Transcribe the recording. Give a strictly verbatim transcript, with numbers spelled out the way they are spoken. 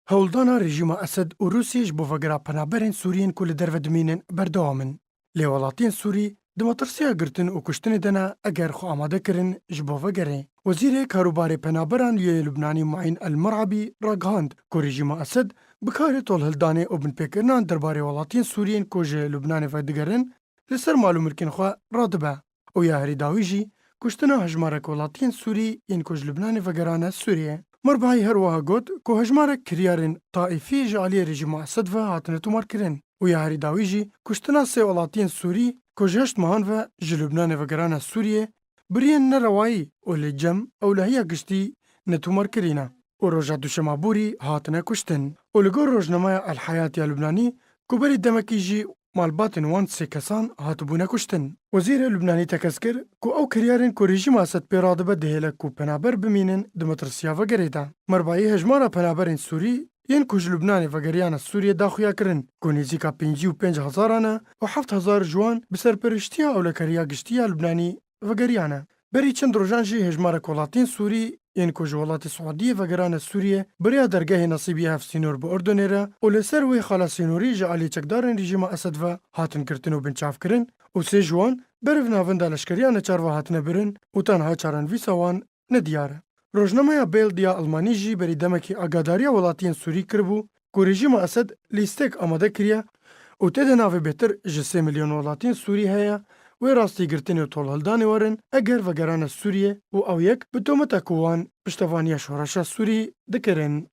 Hewldana rejîma Esed û Rûsiyê ji bo vegera penaberên Sûriyên ku li derve dimînin berdewam in. Lê welatiyên Sûrî di metirsiya girtin û kuştinê de ne eger xwe amade kirin ji bo vegerê. Wezîrê Karûbarê Penaberan yê Lubnanî Muîn El Mirabî ragihand ku rejîma Esed bi karê tolhildanê û binpêkirinan derbarê welatiyên Sûriyên ku ji Lubnanê vedigerin li ser mal û milkên xwe radibe û ya herî dawî jî kuştina hejmarek welatiyên Sûrî yên ku ji Lubnanê vegerane Sûriyê. Mirbaî her wiha got ku hejmarek kiryarên taîfî ji aliyê rejîma Esed ve hatine tomarkirin û ya herî dawî jî kuştina sê welatiyên Sûrî ku ji heşt mehan ve ji Lubnanê vegerane Sûriyê bi riyên nerewayî û li cem ewlehiya giştî netomarkirî ne û roja duşema borî hatine kuştin û li gor rojnameya El Hayat ya Lubnanî ku berî demekî jî malbatên wan sê kesan hatibûne kuştin. Wezîrê Lubnanî tekez kir ku ew kiryarên ku rejîma Esed pê radibe dihêle ku penaber bimînin di metirsiya vegerê de. Merbayî hejmara penaberên Sûrî yên ku ji Lubnanê vegeriyane Sûriyê daxuya kirin ku nêzîka pêncî û pênc hezar ne û heft hezar ji wan bi serperiştiya Ewlekariya Giştî ya Lubnanî vegeriyane. Berî çend rojan jî hejmarek welatiyên Sûrî yên ku ji welatê Siûdiyê vegerane Sûriyê bi rêya dergehê nesîbî ya hevsînor bi Urdunê re û li ser wê xala sînorî ji alî çekdarên rejîma Esed ve hatin girtin û binçavkirin û sê ji wan beriv navenda leşkeriya neçar ve hatine birin û tenha çarenivîsa wan nediyar e. Rojnameya Bild ya Almanî jî berî demekî agadariya welatiyên Sûrî kiribû ku rejîma Esed lîstek amade kiriye û tê de navê bêtir ji sê milyon welatiyên Sûrî heye, wê rastî girtinê û tolhildanê werin eger vegerane Sûriyê û ew yek bi tometa ku wan piştevaniya şoreşa Sûrî dikirin.